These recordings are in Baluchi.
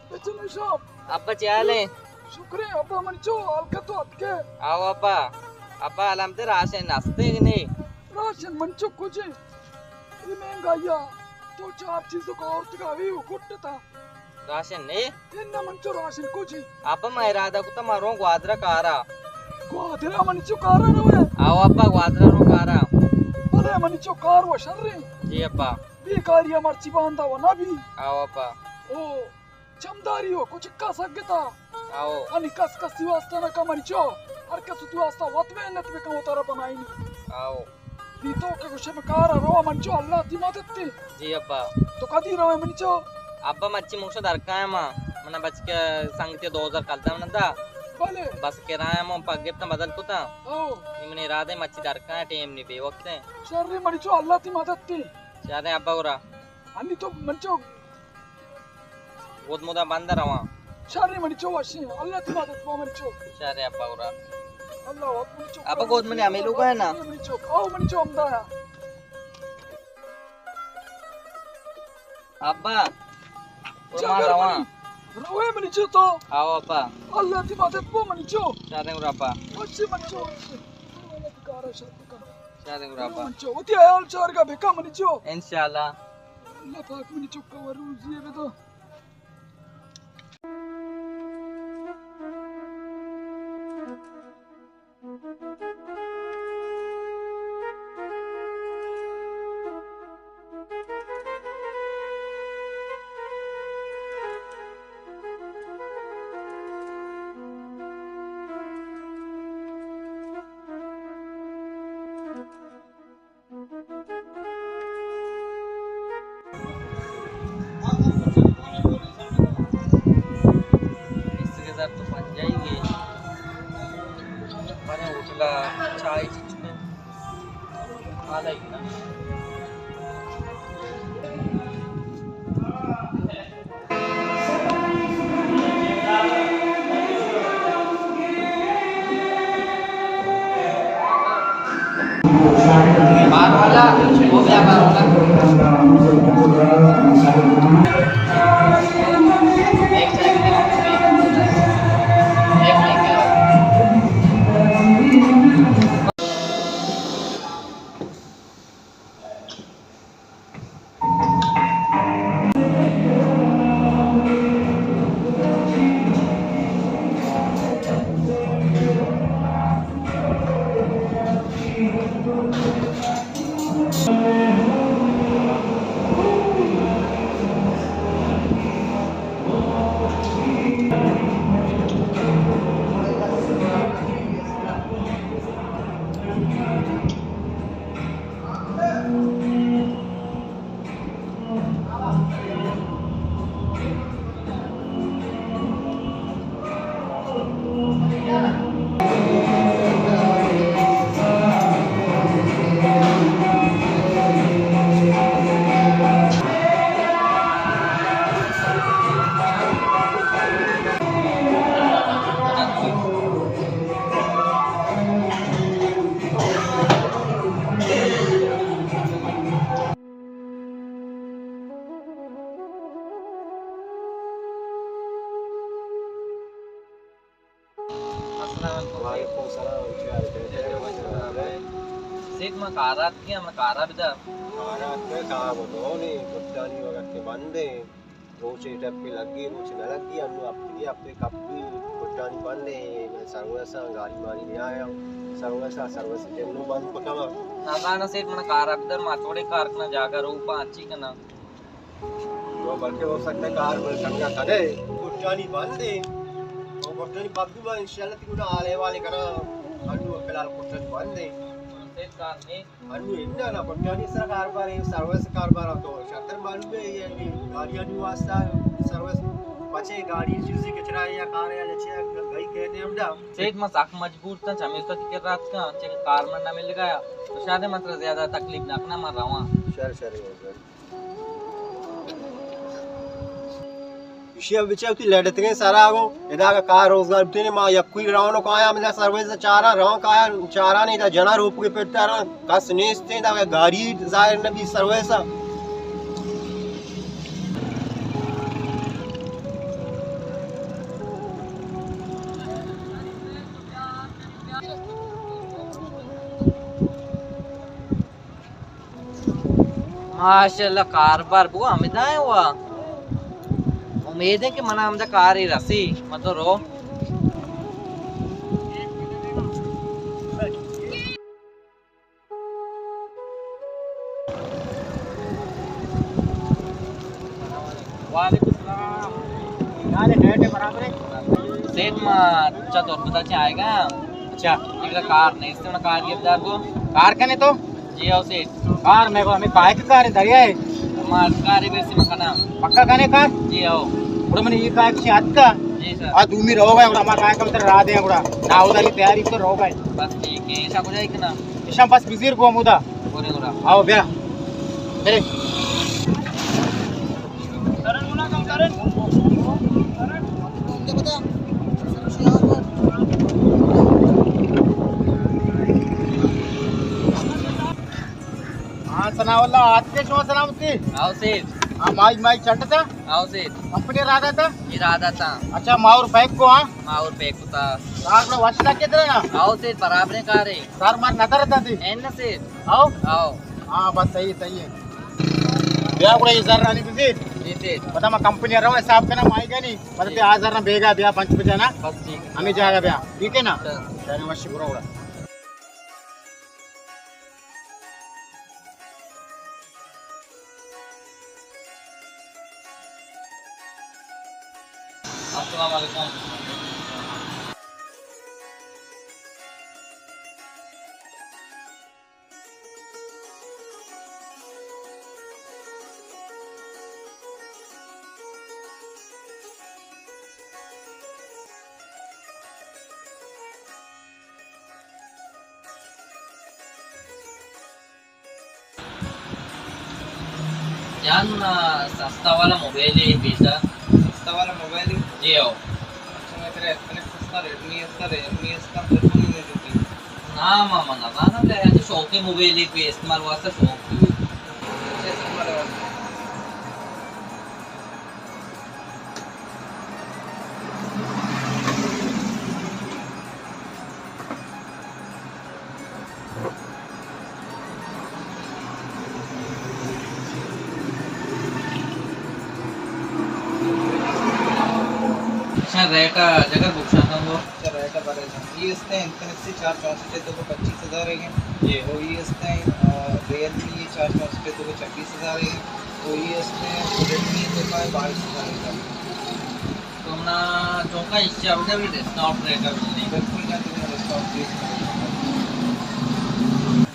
بچو نشاب۔ ابا چے حال ایں؟ شکر ایں ابا، منی چو حال کتو اتکے۔ آؤ ابا، ابا الحمد راشن است ایں کہ نئیں؟ راشن منی چو کجے؟ اے مہنگائی ءَ تو چار چیز ءَ کورتگ ءَ وی کٹتا۔ راشن نئیں؟ اناں منی چو راشن کجے؟ ابا ما ارادہ کتا ما روں گوادر ءَ کار ءَ۔ گوادر ءَ منی چو کار ءَ روئے؟ آؤ ابا گوادر ءَ روں کار ءَ۔ بلے منی چو کار و شر ایں۔ جی ابا۔ بیکاری ءَ مرچی باندا و نہ بی۔ آؤ ابا۔ او چمداری و کچکا سگتا۔ آؤ۔ انی کس کسی واسطہ نہ کن منی چو۔ ہر کس وتی واسطہ وت محنت بکن و ترا بنائینی۔ آؤ۔ بی تو کہ گوشے من کار ءَ رواں منی چو، اللہ تی مدد تی۔ جی ابا۔ تو کدی روئے منی چو؟ ابا مرچی موشا درکایا ما۔ منا بچکے سنگتی دو ہزار کلدار منا دا۔ بلے۔ بس کرایہ ما پک گپتاں بدل کتا۔ آؤ۔ نی منی ارادہ مرچی درکایا، ٹیم نی بے وقت ایں۔ شر ایں منی چو، اللہ تی مدد تی۔ شر ایں ابا گڑا۔ انی تو منی چو گود مدا بند رواں۔ شر ایں منی چو، وشیں۔ اللہ تی مدد با منی چو۔ شر ایں ابا گڑا۔ اللہ وت منی چو۔ ابا گود منی ہمے لوگ ہے نا؟ منی چو۔ آؤ منی چو ہمدا۔ ابا۔ چا ما رواں۔ روئے منی چو تو۔ آؤ ابا۔ اللہ تی مدد با منی چو۔ شر ایں گڑا ابا۔ وشیں منی چو، وشیں۔ اللہ تی کارا شر بکن۔ شر ایں گڑا ابا۔ منی چو۔ وتی حیال چارگا بکن منی چو۔ انشاءاللہ۔ اللہ پاک منی چکا و روزی بدا۔ بیست ہزار تو پنجائی گے۔ بارے ہوٹل ءَ چائے چچ میں حال ہے نا۔ السلام علیکم۔ وعلیکم السلام۔ چے حال ہے؟ سیٹھ، ما کارا اتکیں، ما کارا بدار۔ کارا اتکے، کار بوتو نہیں، گٹانی وقت کے بند ہیں۔ روچے ٹپے لگی، روچے نہ لگی، انو ہپتے، ہپتے کپی، گٹانی بند ہیں، سروس گاڑی ماڑی نہیں آیا، سروس، سروس ٹیم نو بند پکا۔ نہ، نہ، سیٹھ، من کارا بدار، ما تھوڑے کار کنا، جاگا روپا، اچھی کنا۔ تو بلکہ ہو سکتا ہے کار بل سنگا کنے، گٹانی بند ہے۔ اور گٹانی پاک بھی انشاءاللہ تی گنا آلے والے کنا، انو فی الحال گٹانی بند ہے۔ انو اندا نا، پٹانی سر کاروبار ہے، سروس کاروبار ہے، تو شرتر معلوم ہے، یہ گاڑیانی واسطہ سروس، پچے گاڑی چیزی کچرا یا کار یا چے گئی کہتے ہم دا۔ سیٹھ، ما سک مجبور تاں، چمیشا تئی کرا اتکاں، چے کار من نہ مل گیا، تو شاید من ترا زیادہ تکلیف نہ کناں، من رواں۔ شر، شر، شر۔ ایشی ءَ بچار وتی لڈتگیں سرا گوں، ادا اگاں کار روزگار بوتیں، ما یکوئی روان ءُ کایاں، ہمدا سروس چاراں، روان کایاں، چاراں، ادا جناں روپگے پٹاراں، کس نیست، ادا گاڑی ظاہر نبی سروس ءَ۔ ماشاءاللہ، کاروبار بگو ہمدا ایں وا۔ امید ایں کہ منا ہمدا کارے رسی، من تو رو۔ وعلیکم السلام۔ یار، ریٹ برابر ہے؟ سیٹھ، ما چا دو پتا چے آئے گا۔ اچھا۔ ایک کار نہیں، اس نے کار گرفتار کو۔ کار کنے تو؟ جی او سیٹھ۔ کار میں کو ہمیں کائے کا کار ہے، دریا ہے؟ ما کار ہے، ویسے مکانا۔ پکا کنے کار؟ جی او۔ بڑا من یہ کائے کچھ ہاتھ کا؟ جی سر۔ آ دومی رو گئے، بڑا ما کائے کا مطلب را دے، بڑا۔ ناودا کی تیاری تو رو گئے۔ بس ٹھیک ہے، ایسا ہو جائے کہ نا؟ ایشاں پس بزیر گوں ہمودا۔ گورے گورا۔ آؤ بیا۔ ارے۔ ہاں، ثناء اللہ، آتکے شما سلامتی؟ آؤ سیٹھ۔ ہاں، مائی، مائی چنڈ تا؟ آؤ سیٹھ۔ کمپنی را داتا؟ ارادہ تا۔ اچھا، ماور پیک کو، ہاں؟ ماور پیک کو تا۔ کار بڑا وش لگے ترا نا؟ آؤ سیٹھ، برابریں کار ہے۔ سر مار نظر داتی۔ این سیٹھ۔ آؤ؟ آؤ۔ ہاں، بس صحیح، صحیح ہے۔ بیا گڑا یہ زر رانی بزیر۔ جی سیٹھ۔ پتا ما کمپنی رو حساب کنا مائی گنی۔ پتا تے آ زر نا بیگا بیا پنچ بجے نا۔ بس ٹھیک ہے۔ ہمیں جاگا بیا۔ ٹھیک ہے نا؟ چل۔ شہر وش برو گڑا۔ السلام علیکم۔ جان، آ، سستا والا موبائل ہے بیٹا۔ سستا والا موبائل ہے؟ جی ہو۔ اچھا، میں تیرے اتنے سستا ریڈمی اس کا، ریئلمی اس کا، پھر تو نہیں ملتی۔ نا ماما، نہ زاناں، تو شوقی موبائل ہے، کوئی استعمال واسطہ شوق ہے۔ اچھا، استعمال واسطہ۔ اچھا، ریٹ ءَ جگر بکشاں کم گو۔ اچھا، ریٹ ءَ بارے جان۔ یہ اس نے انفینکس سی چار چونسٹھ ہے تو وہ پچیس ہزار ہے۔ جی۔ تو یہ اس نے، آ، ریئلمی چار چونسٹھ ہے تو وہ چھبیس ہزار ہے۔ تو یہ اس نے ریڈمی تو کا ہے بائیس ہزار ہے۔ تو منا چوکا ایشی ءَ بہ ڈسکاؤنٹ ریٹ ءَ بہ دے۔ بالکل جان، تمہیں ڈسکاؤنٹ دیس۔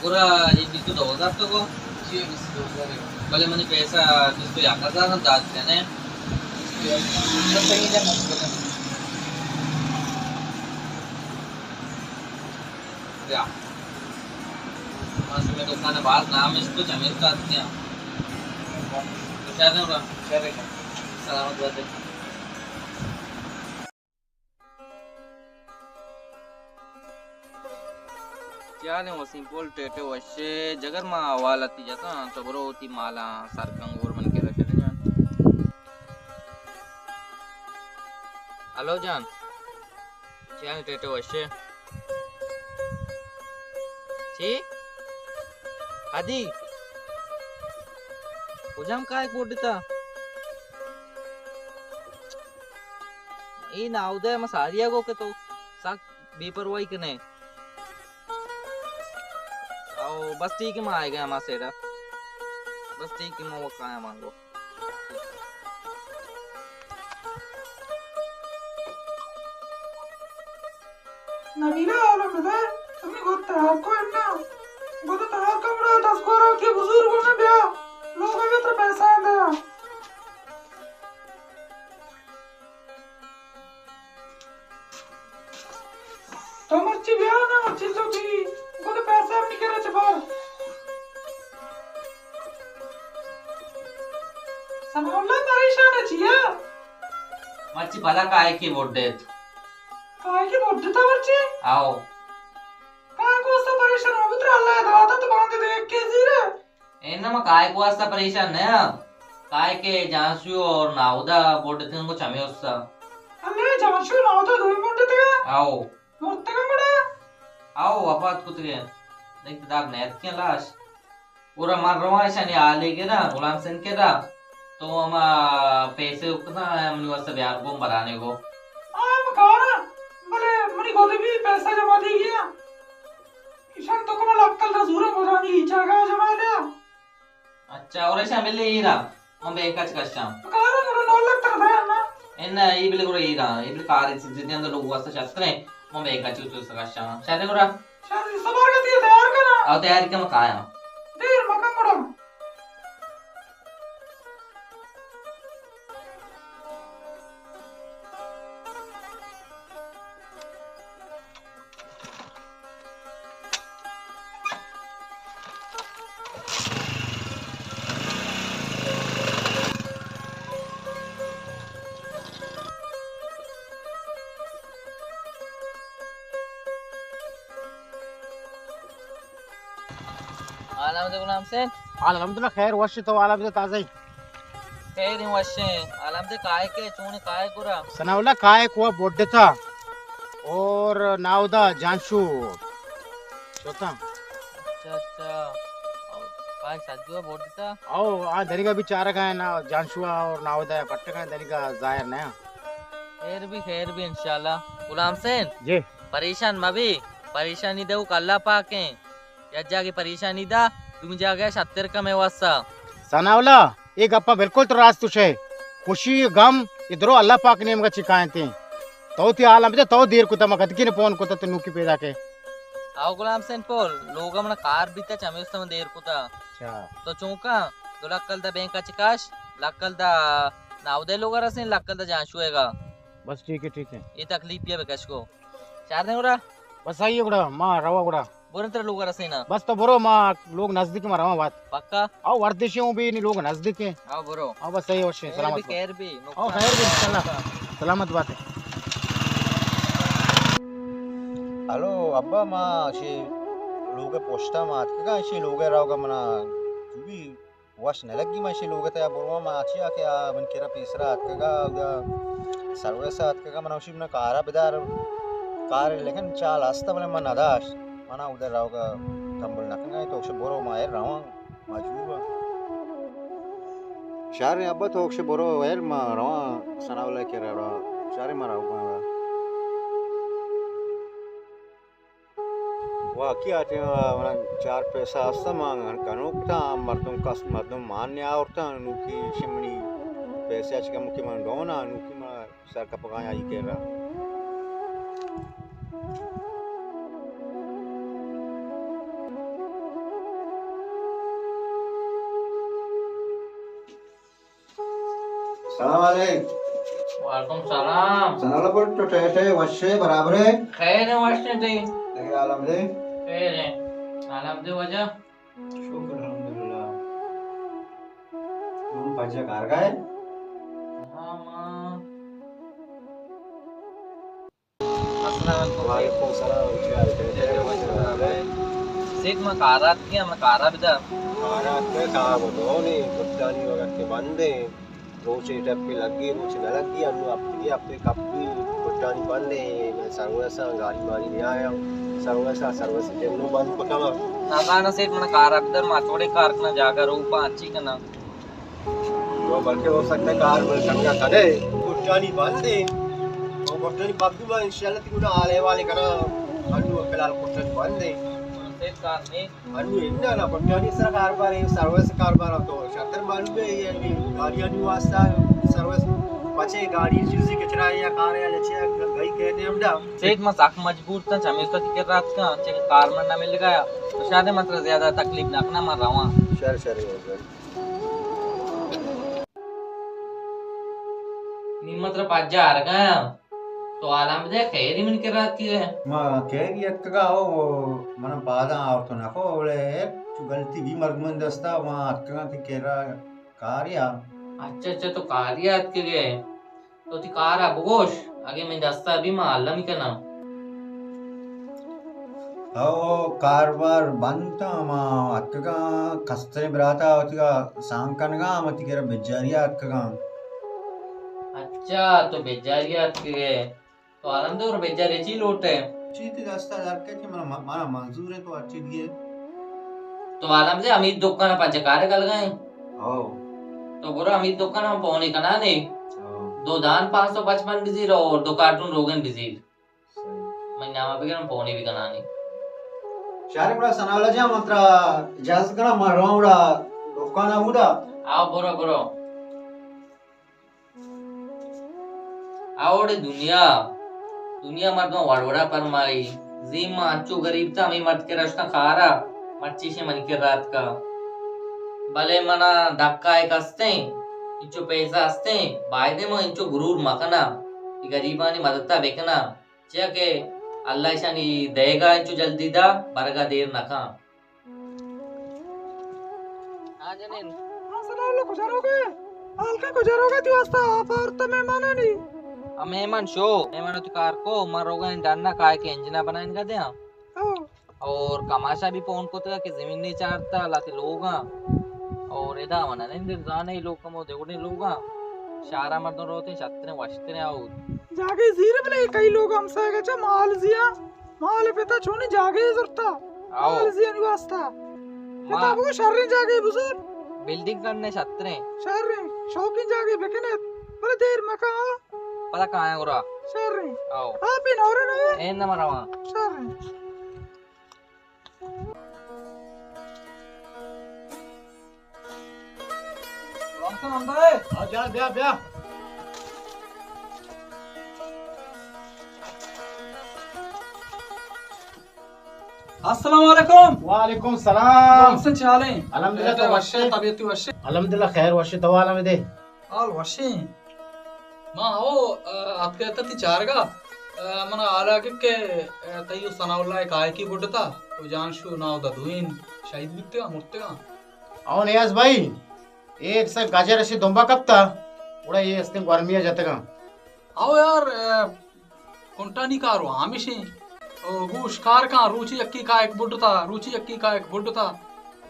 گڑا اے بیست ءُ دو ہزار تو گو؟ جی، بیست ءُ دو ہزار ہے۔ بلے منی پیسہ بیست ءُ یک ہزار ہم دات کنے۔ بس صحیح جان، بس بلے۔ بیا۔ ما شمئے دکان ءَ باز نام اشکت، چمیشا اتکاں۔ تو شر ایں گڑا؟ شر ایں۔ سلامت بات ئے۔ چے حال ایں وسیم پل، ٹیٹے وش ئے؟ جگر ما احوال ءَ تئی جتاں، تو برو وتی مالاں سر کن گور من کرا شر جان۔ ہلو جان۔ چے حال ٹیٹے وش ئے؟ چی؟ ادی؟ کجام کائک بوڈتا؟ اے ناودہ ما ساریا گو کہ تو سک بے پرواہی کنے۔ او بس ٹھیک ہے، ما آئے گا ہما سیڈا۔ بس ٹھیک ہے، ما وقت آیا مانگو۔ نبیلہ، حالا بدار، تمہیں گوت ترار کو اناں۔ گد تیار کمڑا دزگورا وتی بزرگ گوشن بیا، لوگ ءَ ترا پیسہ دیا۔ تو مرچی بیا نا، مرچی تو بی، گد پیسہ منی کرا چہ بر۔ ثناء اللہ پریشان چیا؟ مرچی پدا کائے کی بڈ ایت۔ کائے کی بڈ تا مرچی؟ آؤ۔ کائے کو سا پریشان ہو، ترا اللہ داتا تو باندے دیکھ کے زیرے۔ اے نہ، ما کائے کو واسطہ پریشان نہ ہاں۔ کائے کہ جانشو اور ناودا بڈتگاں گو چمے استا۔ اللہ، جانشو ناودا دوئی بڈتگاں؟ آؤ۔ مرتگاں گڑا؟ آؤ، وفات کتگے۔ دیکھ داگ نیتکیں لاش۔ اور من رواں شانی حالے گرا، غلام سنگھ کرا۔ تو ہما پیسے اکتا منی واسطہ بیار گو برانے گو۔ آ، ہم کارا، بلے منی گودے بھی پیسہ جمع دی گیا۔ ایشان تو کما لکل دا زورا مدانی جاگہ جمع دیا۔ اچھا، اور ایشان بلے ایرا، من بینک اچ کشاں۔ کارا گڑا نو لکھ تر دیا نا۔ اے نا، ای بلے گڑا ایرا، ای بلے کاری چیز دیاں تو لوگ واسطہ شرط کریں، من بینک اچ تو کشاں۔ شاید گڑا۔ شاید سبار کا تیار کرا۔ او تیار کے من کایا۔ دیر مکن گڑا۔ حال آمدے غلام حسین۔ حال الحمدللہ، خیر وش، تو حال آمدے تازہ۔ خیر ہیں، وشیں۔ الحمد، کائے کے چون کائے گرا؟ ثناء اللہ کائے کو بڈتا اور ناودا جانشو شوتا۔ اچھا، اچھا۔ اور کائے سجو بڈتا؟ او، آ دریگا بیچارہ کا ہے نا، جانشو اور ناودا پٹکا دریگا ظاہر نہ۔ خیر بھی، خیر بھی انشاءاللہ۔ غلام حسین۔ جی۔ پریشان مبی، پریشانی دو اللہ پاک ہیں۔ یک جاگے پریشانی دا، دومی جاگہ شتر کمے واسا۔ ثناء اللہ، اے گپا بالکل تو راست گوشے۔ خوشی غم اے درو اللہ پاک نیمگا چی کائنتے۔ تو تی حالاں بدے، تو دیر کتا، ما کدکی نے فون کتا تو نوکی پیدا کے۔ آو غلام حسین پول، لوگا منا کار بیتا، چمیستا من دیر کتا۔ اچھا۔ تو چونکا دو لکل دا بینکا چکاش، لکل دا ناودے لوگا رسین، لکل دا جانشوئے گا۔ بس ٹھیک ہے، ٹھیک ہے۔ اے تکلیف پیا بکش کو۔ چار دیں گڑا؟ بس آئیے گڑا، ما روا گڑا۔ برن تر لوگ رسینا۔ بس تو برو، ما لوگ نزدیک، ما رواں بات۔ پکا؟ او وردشی ہوں بھی نی لوگ نزدیک ہیں۔ او برو۔ او بس صحیح ہوشے، خیر سلامت بھی، بات۔ خیر بھی، او نقصان خیر بھی، انشاءاللہ۔ سلامت بات ہے۔ ہلو ابا، ما شی لوگ پشتا ما اتکگا، شی لوگ روگا منا جو بھی وش نہ لگی، من شی لوگ تیا برواں، من آچیا کہ آ من کرا پیسرا اتکگا، اودا سروس اتکگا، من اوشی منا کارا بدار، کار لیکن چال ہستا بلے من نداشت، منا اودا روگا تمبل نکنگا، تو اوشی برو ما ایر رواں، مجبور آں۔ شر ابا تو اوشی برو ایر ما رواں، ثناء اللہ کرا رواں، شر ما روگا۔ واقعی آ ٹائم ءَ منا چار پیسہ است، من گنوک اتاں، مردم کس، مردم مان نیاورتاں، نوکی شمنی پیسہ اچ کم کہ من ڈون آں، نوکی من سر کپگاں آئی کرا۔ سلام علیک۔ وعلیکم سلام۔ سلام علیکم، تو ٹھیک ہے، وش ہے، برابر ہے؟ خیر ہے، وش ہے تئی۔ تئی حال ہم دے؟ خیر ہے۔ حال ہم دے واجہ؟ شکر الحمدللہ۔ تو پجا کار گئے؟ ہاں، ماں۔ السلام علیکم۔ وعلیکم السلام، کیا حال ہے؟ سیٹھ، من کارا اتکیں، من کارا بدار۔ کارا اتکے، کار بدونی، گڈانی وقت کے بند ہیں۔ روچے ٹپے لگی، روچے نہ لگی، انو ہفتگی ہفتے کپی، گڈانی بند ہیں، من سروس آں، گاڑی ماڑی نیایا، سروس آں، سروس ٹیم نو بند کتا۔ نزاناں سیٹھ، من کارا بدار، ما توڑے کار کنا، جاگہ روپا، اچھی کنا۔ تو بلکہ ہو سکتا ہے کار من سمجھا کنے۔ گڈانی بند ہے۔ تو گڈانی بند میں انشاءاللہ تینا حال احوال کنا۔ انو فی الحال گڈانی بند ہے۔ سیٹھ کار نہیں۔ انو اندا نا گڈانی سر کاروبار ہے، سروس کاروبار ہے تو شرتر معلوم ہے، یعنی گاڑیانی واسطہ سروس۔ پچے گاڑی چیزی کچرا یا کار یا لچے گئی کہتے ہم دا۔ سیٹھ، من سک مجبور تاں، چمیشا تئی کرا اتکاں، چہ کار من نہ ملگا۔ تو شاید من ترا زیادہ تکلیف نہ کناں، من رواں۔ شر، شر، شر۔ نی من ترا پجا آرگا آں۔ تو حالاں بدے، خیری من کرا اتکگے؟ ما خیری اتکگا، او، من پاداں آورتو نکو، بلے چو غلطی بی مردمانی دستا، ما اتکگاں تئی کرا کاریا۔ اچھا، اچھا، تو کاریا اتکگے۔ تو تئی کارا بگوش، اگے من دستا بی ما المی کناں۔ او کاروبار بند تاں، ما اتکگاں، کستریں براتا وتیگا سانگ کنگا، ما تئی کرا بجاریا اتکگاں۔ اچھا، تو بجاریا اتکگے۔ تو حالاں دے، اور بجاری چی لوٹے؟ چی تئی دستا در کے کہ منا، منا منظور ہے تو اچھی دیے۔ تو حالاں دے، حمید دکان پنچ کارے گلگا ہیں۔ او۔ تو برو حمید دکان ہم پونے کنانے۔ او۔ دو دان پانچ سو پچپن بزیر اور دو کارٹون روگن بزیر۔ صحیح۔ من نامہ بگرم، پونے بکنانی۔ شارے گڑا ثناء اللہ جان، من ترا اجازت کناں، من رواں گڑا دکانا اودا۔ آؤ، برو، برو۔ آ وڑے دنیا، دنیا مردم وڑ وڑا پرمائی۔ زیم ما انچو غریب تاں، ہمے مرد کرا شتاں کارا، مرچی شے منی کرا اتکا۔ بلے منا دکا ایک ہستیں، انچو پیسہ ہستیں، بایدے ما انچو غرور مکناں، اے غریبانی مدتا بکناں۔ چیا کہ اللہ ایشانی دئیگا انچو جلدی دا، برگا دیر نکاں۔ ہاں جنین۔ ہاں، سلام علیکم، کجا روگے؟ ہلکا کجا روگے؟ تئی واسطہ آپ آورتا مہمانانی۔ آ مہمان شو، مہمان تو کار کو، من روگا ان ڈنا کائے کہ انجنا بنائیں گا دیاں۔ او۔ اور کماشا بھی فون کتگا کہ زمین نہیں چارتا، لاتے لوگاں۔ اور ادا منا نہیں دل زانے لوگ کمو دیوڑے لوگاں۔ شارا مردم روتے شتریں وشتریں آؤ۔ جاگے زیر بلے کئی لوگ ہمسایگا چا مال زیاں۔ مال پتا چونی جاگے زرتا؟ آؤ۔ مال زیانی واسطہ۔ ما پتا بگو شریں جاگے بزور۔ بلڈنگ کرنے شتریں۔ شریں۔ شوقین جاگے بکنے۔ بلے دیر مکا۔ پدا کایاں گرا۔ شریں۔ آؤ۔ آپ ہی نورے نورے۔ این نہ مرواں۔ شریں۔ غلام حسین، اندر اے۔ ہاں، جان، بیا، بیا۔ السلام علیکم۔ وعلیکم السلام۔ غلام حسین، چے حال ایں؟ الحمدللہ، تو وش ئے؟ طبیعت وش ایں؟ الحمدللہ، خیر وش ایں، تو حال ہمے دے۔ حال وش ایں۔ ما ہو، آ، اتکگ اتاں تئی چارگا، آ، منا حال آگے کہ، آ، تئی و ثناء اللہ کائکی بڈتا، و جان شو ناودا دوئین شہید بیتگاں، مرتگاں۔ او نیاز بھائی، اے یک سک گجر اشی دمبا کپتا، گڑا اے استیں گورمیا جتگاں۔ او یار، آ، کنٹانی کارو ہمیشیں۔ او گوش کار کاں، روچی یکی کائک بڈتا، روچی یکی کائک بڈتا۔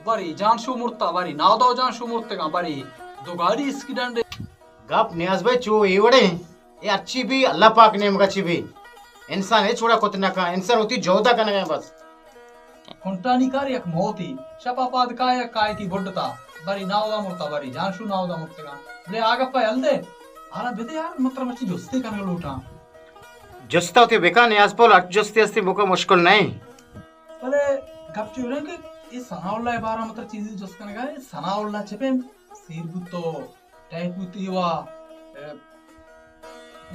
بری جان شو مرتا، بری ناودو جان شو مرتگاں، بری دو گاڑی ایکسیڈنٹ۔ گپ نیاز بھائی چو اے وڑیں، اے ہرچی بی اللہ پاک نیمگا چی بی۔ انسان ہچ وڑا کت نہ کن، انسان وتی جہدا کنگا بس۔ کنٹانی کار یک موتی، شپا پاد کائے، کائے کی بڈتا، بری ناودا مرتا، بری جان شو ناودا مرتگاں۔ بلے آ گپا یل دے، حالا بدے یار، من ترا مرچی جستے کنگ لوٹاں۔ جستا وتی بکن نیاز پول، ہرچ جستے ہستی بکن، مشکل نئیں۔ بلے گپ چو اے کہ اے ثناء اللہ بارہ مطلب چیزی جست کنگا، اے ثناء اللہ چہ پیم سیر بوت تو ٹیک بوت اے وا، اے،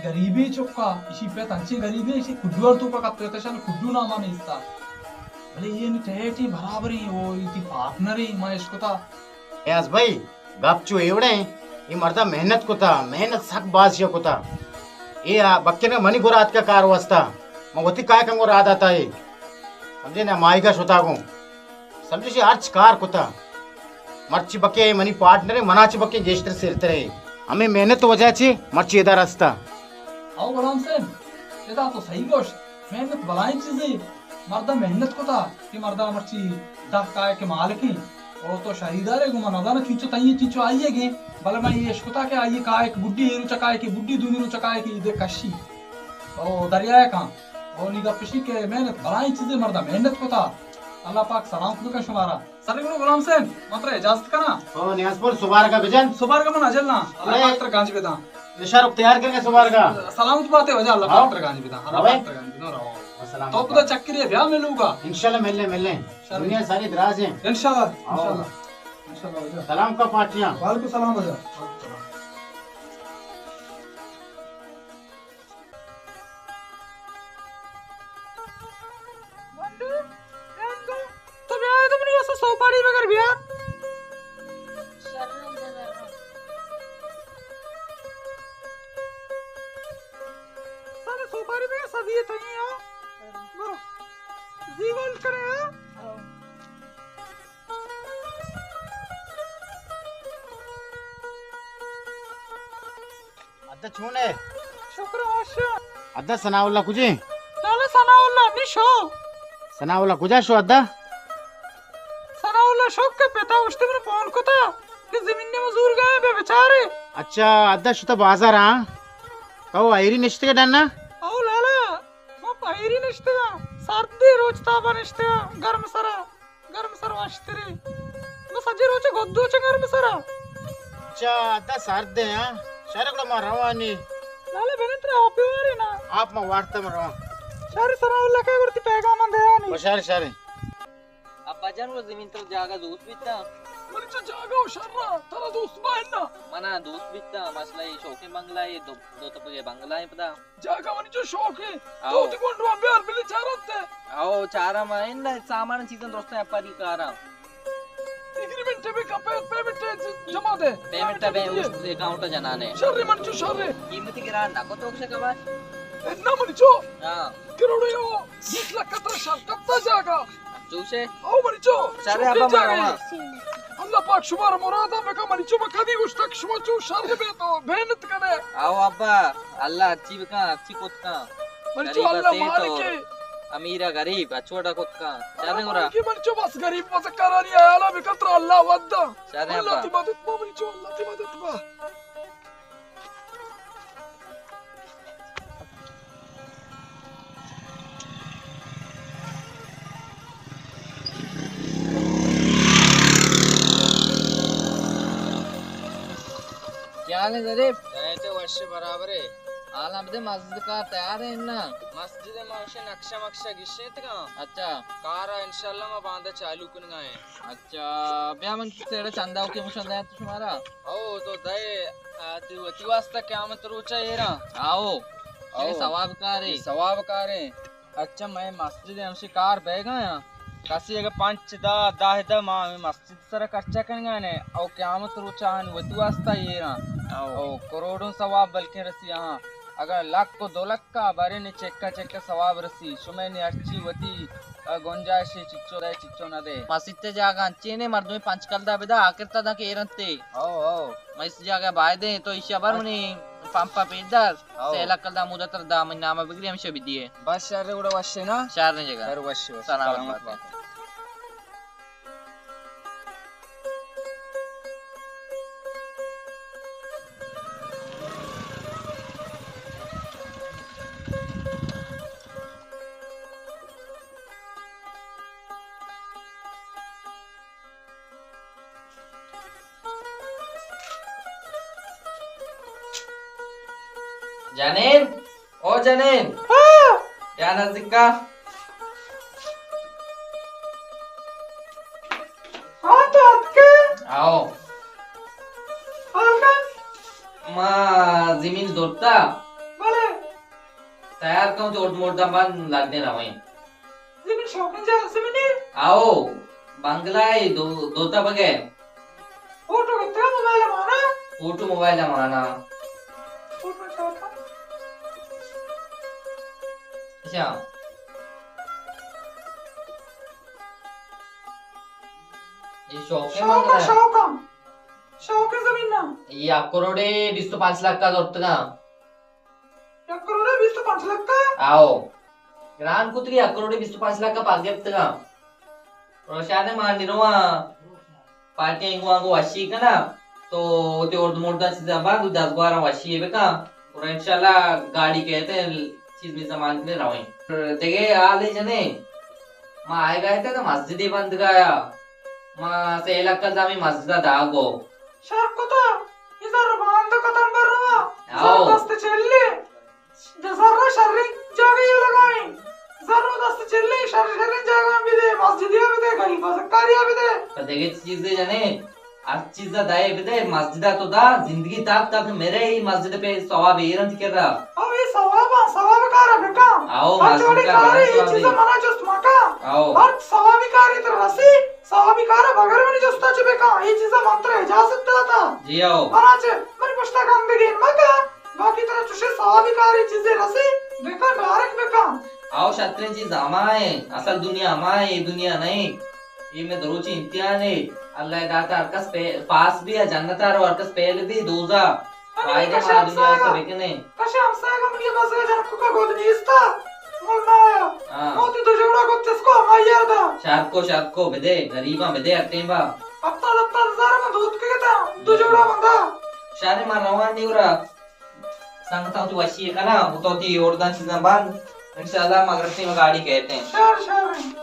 گریبیں چکا، اشی پت انچیں گریبیں، اشی کڈو ار توکا کپتگ ات، اشان کڈو ناما نیستا۔ بلے اے نی ٹیٹیں برابریں، او ایتی پارٹنریں، ما اشکتا۔ نیاز بھائی، گپ چو اے وڑیں، اے مردا محنت کتا، محنت سک باز یا کتا۔ اے آ بکنے منی گورا اتکا کار واسطہ، من وتی کائے کنگو را داتا اے۔ سمجھے نا، ماہیگا شتا گوں۔ سمجھے چی ہرچ کار کتا۔ مرچی بکے منی پارٹنر، منا چی بکے گیشتر سیرترے۔ ہمیں محنت وجہ چی مرچی ادا رستا۔ او غلام حسین، ادا تو صحیح گوشت۔ محنت بلائیں چیزے۔ مردا محنت کتا کہ مردا مرچی دہ کائے کہ مالکیں۔ او تو شریدارے گو من نزاناں چنچو تئیں چنچو آئیے گیں۔ بلے من یہ اشکتا کہ آئیے کائے کہ بڈی، اے روچا کائے کہ بڈی، دومی روچا کائے کہ ایدے کشی۔ او دریائے کاں۔ او نی گپ اشی کہ محنت بلائیں چیزے، مردا محنت کتا۔ اللہ پاک سلامت بکن شمارا۔ سرگنو غلام حسین، من ترا اجازت کناں۔ او نیاز پور، سبارگا بجن۔ سبارگا من اجل ناں۔ اللہ پاک ترا گنج بداں۔ نشارک تیار کرنے سبارگا۔ سلامت باتے واجہ، اللہ پاک ترا گنج بداں۔ اللہ پاک ترا گنج بداں، رواں۔ تو پدا چکرے بیا ملوگا۔ انشاءاللہ ملیں، ملیں۔ دنیا ساری دراز ہیں۔ انشاءاللہ، انشاءاللہ۔ انشاءاللہ واجہ۔ سلام کا پارٹیاں۔ وعلیکم السلام واجہ۔ وعلیکم السلام۔ یہ تو یہ ہو۔ برو۔ زی گول کرے ہو۔ ادا چون ئے؟ شکر وش۔ ادا ثناء اللہ کجے؟ لالا ثناء اللہ نی شو۔ ثناء اللہ کجا شو ادا؟ ثناء اللہ شو کہ پتا اشتے من فون کتا کہ زمین نے مزور گئے بے بیچارے۔ اچھا، ادا شتا بازار ہاں؟ تو ایری نشتگے ڈنا؟ او لالا، ما پہ ایری نشتگا، سردی روچ تابا نشتگا، گرم سرا۔ گرم سر واشتری۔ بس اجے روچ گدو چ گرم سرا۔ چا ادا سرد ہے، ہاں؟ شر گڑا ما روانی۔ لالا بنے ترا آپ وارے نا۔ آپ ما وارتا ما رواں۔ شر ثناء اللہ کے گڑتی پیغام دیانی۔ بشار شر۔ ابا جان، وہ زمین تر جاگہ دوست بیتا؟ منی چا جاگہ و شر ترا دوست بائنا۔ منا دوست بیتا، مسئلہ یہ شوقیں بنگلہ، یہ دو، دو تپگے بنگلہ ہیں پدا۔ جاگہ منی چو شوق ہے۔ آؤ۔ تو تی گونڈو بیار بلی چارت ہے۔ آؤ، چارا ما ان سامان چیزاں درست ہیں پری کارا۔ ایگریمنٹ بکا، پے-، پیمنٹ جمع دے۔ پیمنٹ بے اس اکاؤنٹ جنانے۔ شر منی چو شر۔ قیمتی گران نہ کو تو سے کبا۔ اتنا منی چو۔ ہاں۔ کروڑے ہو، بیس لاکھ کا ترا شر کپتا جاگہ۔ چوشے؟ او منی چو، شر شوقیں ابا جاگہ مارا۔ اللہ پاک شمارا مرادا بکا، منی چو بکدی گوشتک شما چو شر بے تو محنت کنے۔ آؤ ابا، اللہ اچھی بکا، اچھی کت کا۔ منی چو غریب اللہ سے تو مالک ہے۔ امیر غریب، اچھوڑا کت کا۔ شر اللہ گورا۔ مالک ہے، منی چو بس غریب بس کرانی آیا اللہ بکا ترا اللہ ودا۔ شر اللہ ابا۔ تی مدد با منی چو، اللہ تی مدد با۔ کیا حال ہے ظریف؟ کہتے وش برابر ہے۔ حالاں بدے مسجد کار تیار ہے نا؟ مسجد ما وش نقشہ مقشہ گشیت گا۔ اچھا۔ کار انشاءاللہ ما باندا چالو کنگا ہیں۔ اچھا، بیا من سیڑا چندہ اوکے مشن دے تو شمارا۔ او تو دے، آ، تی وتی واسطہ قیامت روچا ایرا۔ آؤ۔ آؤ۔ یہ ثواب کار ہے۔ یہ ثواب کار ہے۔ اچھا، میں مسجد ہمشی کار بہ گیا۔ کسی اگر پنچ دا، دہ دا، ما ہمیں مسجد سر خرچہ کنگا نے۔ او قیامت روچا ہن وتی واسطہ ایرا۔ آؤ۔ او کروڑوں ثواب بلکہ رسی ہاں۔ اگر لکھ کو دو لکھ کا بارے نے چکا چکا ثواب رسی۔ شمے نے ہرچی وتی گنجائش چچو دے، چچو نہ دے۔ مسیت جاگہ انچینے مردمی پنچ کلدار بدا، آخر تا داں کہ ایرنتے۔ او، او۔ مئے اس جاگہ بائدیں، تو ایشی ابر منی پمپا پیدار، او۔ سے لکھ کلدار مدت دا، منی نامہ بگری ہمیشہ بدیے۔ بس شر گڑا وشے نا؟ شر نے جگہ۔ شر وشے، وشے۔ سلامت سلامت بات۔ بات۔ جنین، او جنین۔ ہاں۔ یا نزدیکا۔ ہاں، تو اتکے؟ آؤ۔ آؤ نا۔ ما زمین زورتا۔ بلے۔ تیار کن تو اٹ مردم بند لگنے رویں۔ زمین شوقین جا زمین ہے؟ آؤ، بنگلہ ہے، دو، دو تبگ ہے۔ فوٹو کتنا موبائل مانا؟ فوٹو موبائل مانا۔ فوٹو شوق۔ اچھا۔ یہ شوق ہے شوق ہے، بنگلہ ہے؟ شوق ہے۔ شوق ہے زمین نا۔ یہ یک کروڑے بیست و پنچ لاکھ کا زورتگا۔ یک کروڑے بیست و پنچ لاکھ کا؟ آؤ۔ گران کتگی یک کروڑے بیست و پنچ لاکھ کا پاس گپتگا۔ روشانے ما نرواں پارٹی انگو آنگو وشی کنا۔ تو تے ارد مردا چیزا بند دزگوارا وشی بکا۔ اور انشاءاللہ گاڑی کہتے چیز میں سامان کنے رویں۔ دیگه حال جنے۔ ما آئے گئے تے تو مسجد بند گایا۔ ما سے لکل دامی مسجد داگو۔ شر کتا، ای زر باند کتم بر روا۔ آؤ۔ زر دست چلی۔ زر شرین جاگہ یہ لگائیں۔ زر دست چلی، شر شرین جاگہ ہم بدے، مسجد یا بدے، غریب زکاری یا بدے۔ پر دیگه چیز دے جنے، ہر چیز دائے بدے، مسجد تو دا، زندگی تاک تاک میرے ہی مسجد پہ ثواب ایرنت کر رہا۔ او یہ ثواب، ثواب کارا بکا۔ آؤ، ہر مسجد چوڑی کا کارے، بڑا یہ ثواب چیز ہے۔ منا جست مکا۔ آؤ۔ ہر ثوابی کاری تو رسی۔ ثوابی کارا بغیر منی جستا چہ بکن، اے چیزا من ترا اجازت داتا۔ جی آؤ۔ منا چہ منی پشتا گندگی مکن، باقی ترا چوشیں ثوابی کارے چیزے رسی، بکن، ڈائریکٹ بکن۔ آؤ، شتریں چیز ہما ایں، اصل دنیا ہما ایں، اے دنیا نہ ایں۔ اے مئے دروچی امتحان ایں، اللہ داتا ہر کس پہ-، پاس بی، جنت ءَ رو ہر کس پیل بی، دوزہ۔ منی فائدہ کشا ما دنیا ہمساہگا۔ سے بکنے۔ کشا ہمساہگا منی بزگا جنکو کا گد نیستا۔ ملنا آیا۔ ہاں۔ موتی دو جوڑا گد چسکو ہمائی یادا۔ شرکو، شرکو، بدے، غریباں بدے ہر ٹیما۔ ہفتاد، ہفتاد ہزار من دوت کے گتا، دو جوڑا بندا۔ شارے ما روان نی گرا۔ سنگتاں تو وشی کنا، تو تی اورداں چیزاں بند۔ انشاءاللہ مغرب ٹیم گاڑی کہتے ہیں۔ شار، شار۔